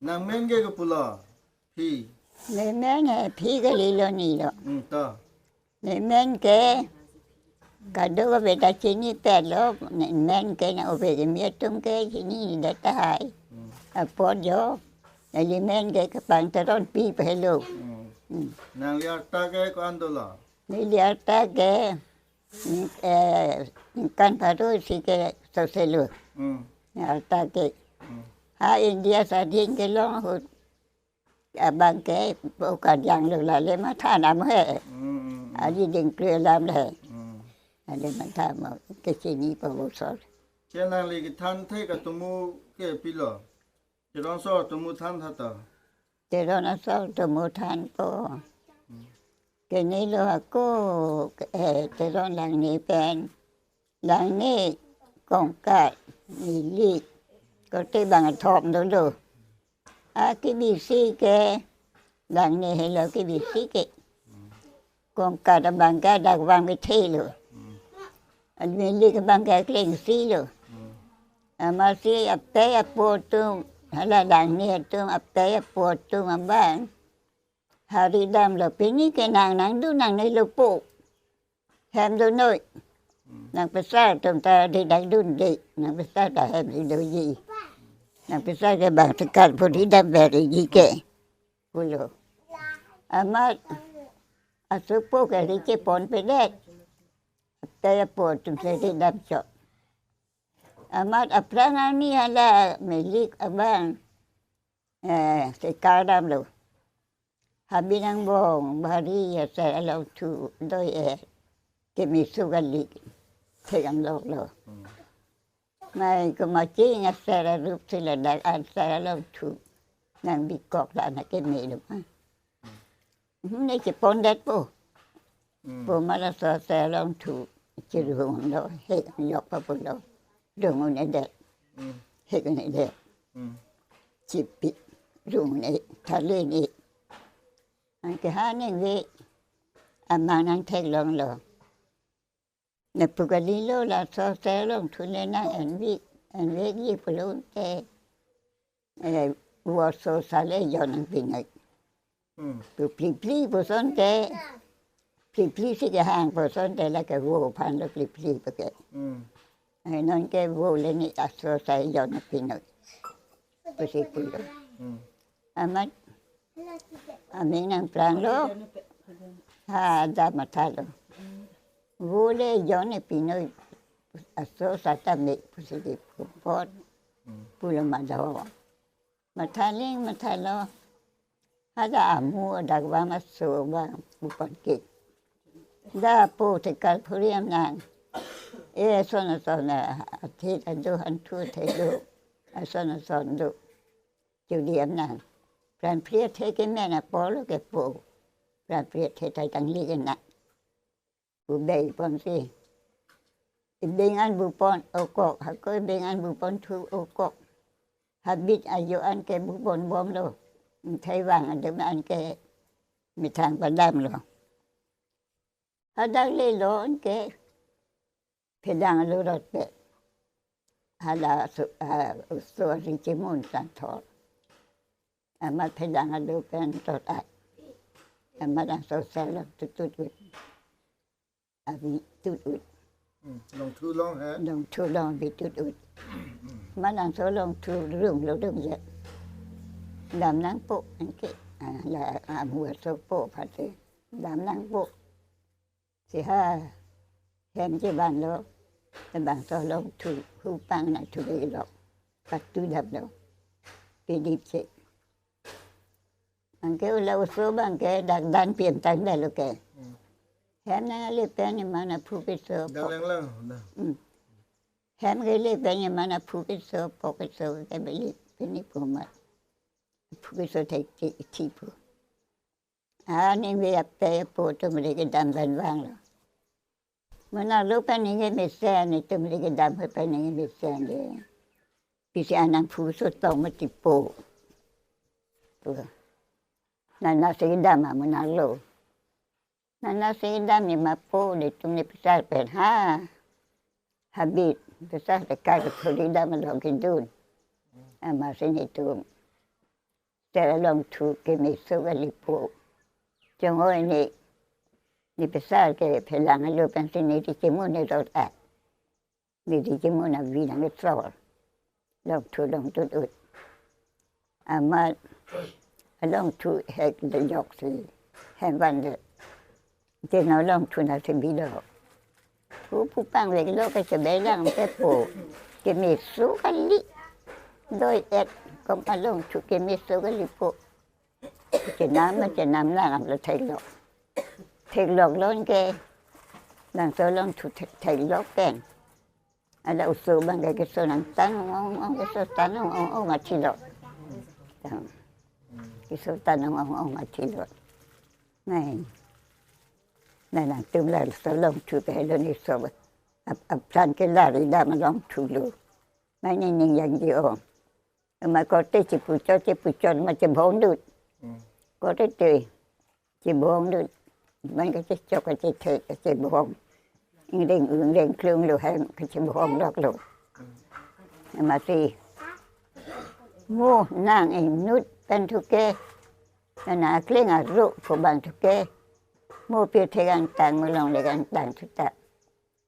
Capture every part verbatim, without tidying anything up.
Nang men ke kopulo? Phi? Nemen he phi kalilo nilo. Hmm, to. Nemen ke kadokave ta chinipetlo, nemen ke nang ove kimi atum ke chinidet tahai. Hmm. Apot jo, neli men ke Kapang Teronpi pahelo. Hmm. Hmm. Nangli arta ke ko-an dolo? Neli arta ke, mm, eh, ningkan pharo isi ke soselo. Hmm. Arta ke. Hmm. Ha India sadin kelong ahut abang ke pokajang lo, lale matha nam he. Hmm, hmm, hmm. Aji dingklu alam le. Hmm. Ale matha mo kechini pabosor. Che nangli kethan thek atomo ke pilo? Teron asor atomo than tha to? Teron asor atomo thanpo. Hmm. Kenelo ako, eh, Teron Langne pen. Langne, Kongkat, Milik, korte bang athom dolo. Akebisi ke, Langne helo kebisi ke. Kongkat abang ke dak bang kethelo. Milik abang ke klengsi lo. Amatsi apei apo atum, hala Langne atum apei apo atum abang hari damlo, pini ke nang nangdun nangne lopo. Hem dunnoi. Hmm. Nangpesar atum ta ri dang dunde. Nangpesar ta hem ri doji. Nangpesar ke bang tekal puri dam beri ji ke. Pulo. Amat asopo ke ri cheponpedet. Apei apo atum si ri dam chot. Amat aphrang arni hala Milik abang, eh, tekal damlo. Habit angbong bari aser along thu doi-er. Kemeso kali, thek damloklo. Hmm. Mai komatsi aser arup si ladak aser along thu nangbikok la na keme lo ma. Hmm, ne chepondetpo. Hmm. Pu ma laso aser along thu chirung lo, hek yok papulo. Rung un-edet. Hmm. Hek un-edet. Hmm. Chipi rung un-e, thale un-e. Anke ha ningve amang nangtheklonglo. Lapu kalilo, laso aser along thu le nang-envek, envekji pulote, eh, vo asosa le ejon nangpinoi. Hmm. Pu plipli puson ke, plipli si kehang puson ke, lake vo aphan lo plipli pu ke. Hmm. Eh, non ke vo le ne asosa ejon nangpinoi pusi pulo. Hmm. Amat ameng nangplanglo. Ha, ada mathalo. Vo le ejon nangpinoi, asosa tame pusi kepon. Hmm. Pulo mado. Mathaling mathalo. Ada amu adak bang aso bang bupon ke. Da po tekal phuri amnang. Eh, ason ason, ah, athit ado, hanthu athit do. Ason ason do. Jodi amnang. Pran pri athe kemen apotlo kepo. Pran pri athe tai tangli kena. Pu beiponsi. Ibeng an bupon okok, hako ibeng an bupon thu okok. Habit ajo an ke bupon bomlo. Thai vang adem an ke methang padamlo. Hadak lelo an ke phedang alo rotpe. Hala so, ah, so ri chemun santhor. Amat phedang alo pen tot ai. Amat aso aser along tutut ut. Avi tut ut. Hmm, long thu long he? Long thu long avi tut ut. Hmm. Amat aso along thu runglo rungje. Dam nangpo anke. Ah, la, ah, amu asopo pate. Dam nangpo. Si ha, hem chevanlo, labangso along thu, hupang nangthu lelo, patu damlo, pidip che. Anke ula oso abang ke dak dan pim tang damlo ke. Hmm. Hem nangkele pen ne mana phu keso. Dak pok. Lenglang, dak. Hmm. Hem kele pen ne mana phu keso, pok keso ke beli, pini kumat. Phu keso thek thi, thi phu. Aningve apei apo atum ri kedam pen vanglo. Monarlo pen ningve mesen, itum ri kedam pen ningve mesen de. Pisi anang phu so tong mati po. Pu. Nana si kedam ma monarlo. Nana si kedam ne ma po de, itum ne pesar pen ha. Habit, pesar te kai ke thuri dam along kedun. Amatsi netum. Sera Longthu kemeso kalipo. Chongoi ne, ne pesar ke phelang alo pensi ne ti chemun ne rot a. Ne ti chemun avi nang ke sor. Longthu longthu ut. Amat Longthu hek de yok si. Hem van de. Te no Longthu na si bilo. Pu pu pangvek lo ke chebelang ke po. Kemeso kali. Doi et kom Longthu kemeso kalipo. Chenam ma chenam lang lo theklok. Theklok lo ke. Nang so Longthu thek-, theklok pen. Ala oso abang ke keso nangtan ong ong ong, keso tan ong ong ong athilo. Tan. Keso tan ong ong ong athilo. Nai. Nai nangtum la so Longthu ke helo ne so. Ap, apran ke lari dam Longthu lo. Nai ne ning jangje ong. Ma korte chepuchot chepuchot ma chebong dut. Hmm. Korte te chebong dut. Abang ke chechok ke chethek ke chebong. Ingreng ingreng klung lo hem ke chebong lok lo. Amatsi mo nang inut pen thu ke. Nana kleng aro ko bang thu ke. Mo pirthe kangtang mo longle kangtang thu ta.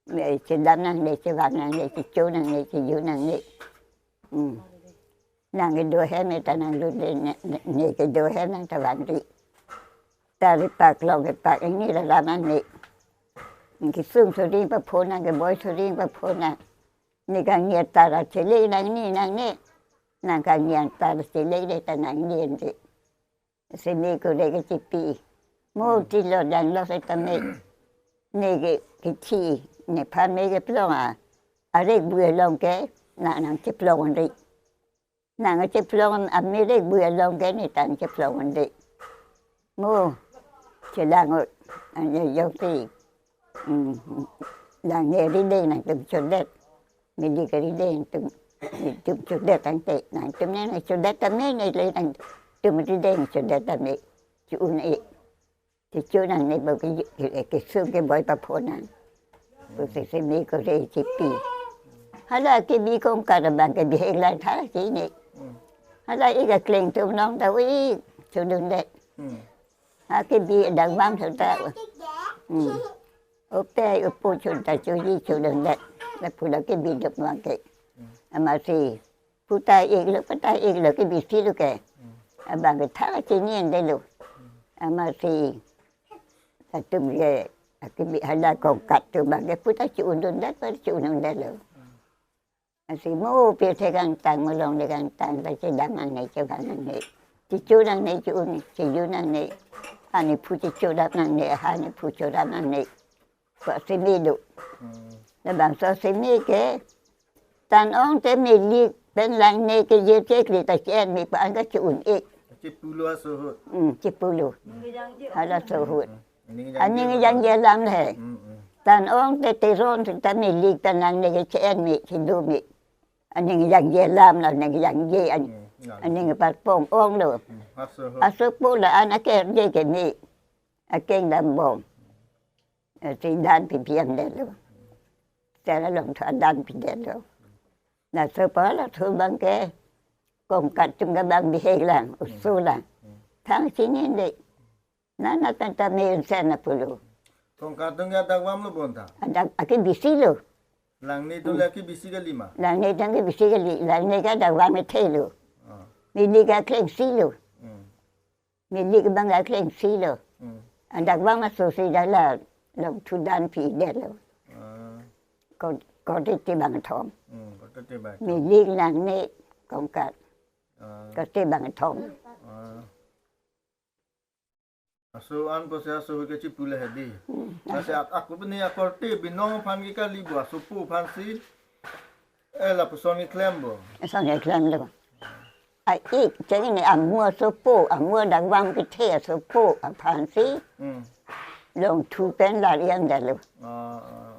Me chedam nangne, chevang nangne, checho nangne, cheju nangne. Hmm. Nang kedo hem ta nanglut ne, ne, ne kedo hem nang ta vangri. Tari pak long ke pak ini la lam nangne. Kesung suri paphonang, keboi suri paphonang. Ne kangni tara chele nangne nangne. Nang kangni tara chele de ta nangne de. Seme kore kechipi. Mo ti lo dang lo setame. Ne ke kethi, nephan me keplong a. Arek bu along ke, na nang cheplong ri. Nang cheplong a me rek bu along ke ne tang cheplong ri. Mo chelang ut, ane jong pi. Hmm. Nang ne rideng nangtum chodet. Milik rideng tum, tum chodet tangte. Nangtum ne nang chodet tame ne le nangtum rideng chodet tame. Chu-un e. Checho nangne bo ke, ke, kesung keboi paphonang. Ko seseme kore chepi. Hala kebi kongkat abang ke bihek lang tha si ne. Hala ik akleng tum nong ta ui chodundet. Hmm. Ha kebi dang bang thu ta. Hmm. Ope opo chu ta chu ji chodundet. La pu la kebi dok bang ke. Amatsi. Pu ta ik lo, pu ta ik lo kebi si lo ke. Abang ke tha chinine de lo. Amatsi. Atum ke, akebi hala kongkat tu abang ke pu ta chu-un dundet, pu ta chu-un dundet lo. Asi mo pirthe kangtang mo longle kangtang ta chedam nangne chevang nangne. Checho nangne, che-un cheju nangne. Ani phu checho dam nangne, ani phu cho dam nangne. Ko seme do. Hmm. Labangso seme ke tan ong te milik pen langne ke je chekri ta chen mi pa an ka che-un ik. Chepu lo aso ahut. Hmm, chepu lo. Hmm. Hala so ahut. Hmm. Aning jangje alam. Aning jangje alam le. Hmm, hmm. Tan ong te teron ta milik pen langne ke chen mi, chedu mi. Aning jangje alam lo, aning jangje an-, hmm, ya, aning parpong ong lo. Hmm, aso ahut. Aso pu la an aker je ke mi. Akeng dam bom. Eh, si dan pi piam det lo. Sera Longthu adan pi det lo. Laso pa la thu abang ke kongkat atum ke bang bihek lang, oso lang. Thang chinine de. Nana tanta me sen na pulo. Kongkat atum ke adakvam lo bonta. Adak akebisi lo. Langne atum le akebisi kali ma? Langne atum kebisi kali, langne ke adakvam kethe lo. Ah. Milik aklengsi lo. Hmm. Milik abang aklengsi lo. Hmm. Adakvam aso si hala Longthu dan pi det lo. Ah. Ko, korte te bangkethom. Hmm, korte te bangkethom. Milik langne kongkat. Ah. Korte bangkethom. Ah. Aso an pusi aso ahut ke chepu le hedi. Hmm. Lasi ak-, ako pini akorte binong aphan ke kali bo, asopo aphan si. Eh, lapuson keklem bo. Lason keklem lo. A-ik, cheng ne amu asopo, amu adakvam kethe asopo aphan si. Hmm. Longthu pen lari an det lo. Ah, ah.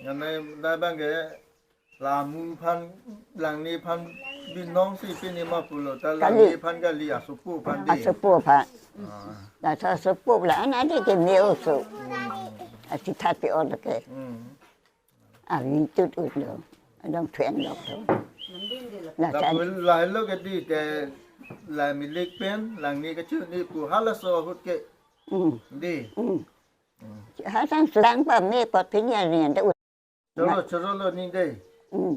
Nane dak abang ke la amu aphan, langne aphan binong si pini ma pulo, ta kali. Langne aphan kali, asopo aphan de. Asopo aphan. Ah. Laso asopo la an adi ke me oso. Hmm. Asi thati olo ke. Hmm. Avi tut ut lo. Adong thuen lok lo. La lapu chan. Lahelo ke di te la milik pen langni kachini pu halaso ahut ke. Hmm. Dei. Hmm. Hasang selang pa me pot pinya ni anda ut. Choro, choro lo ning dei. Hmm.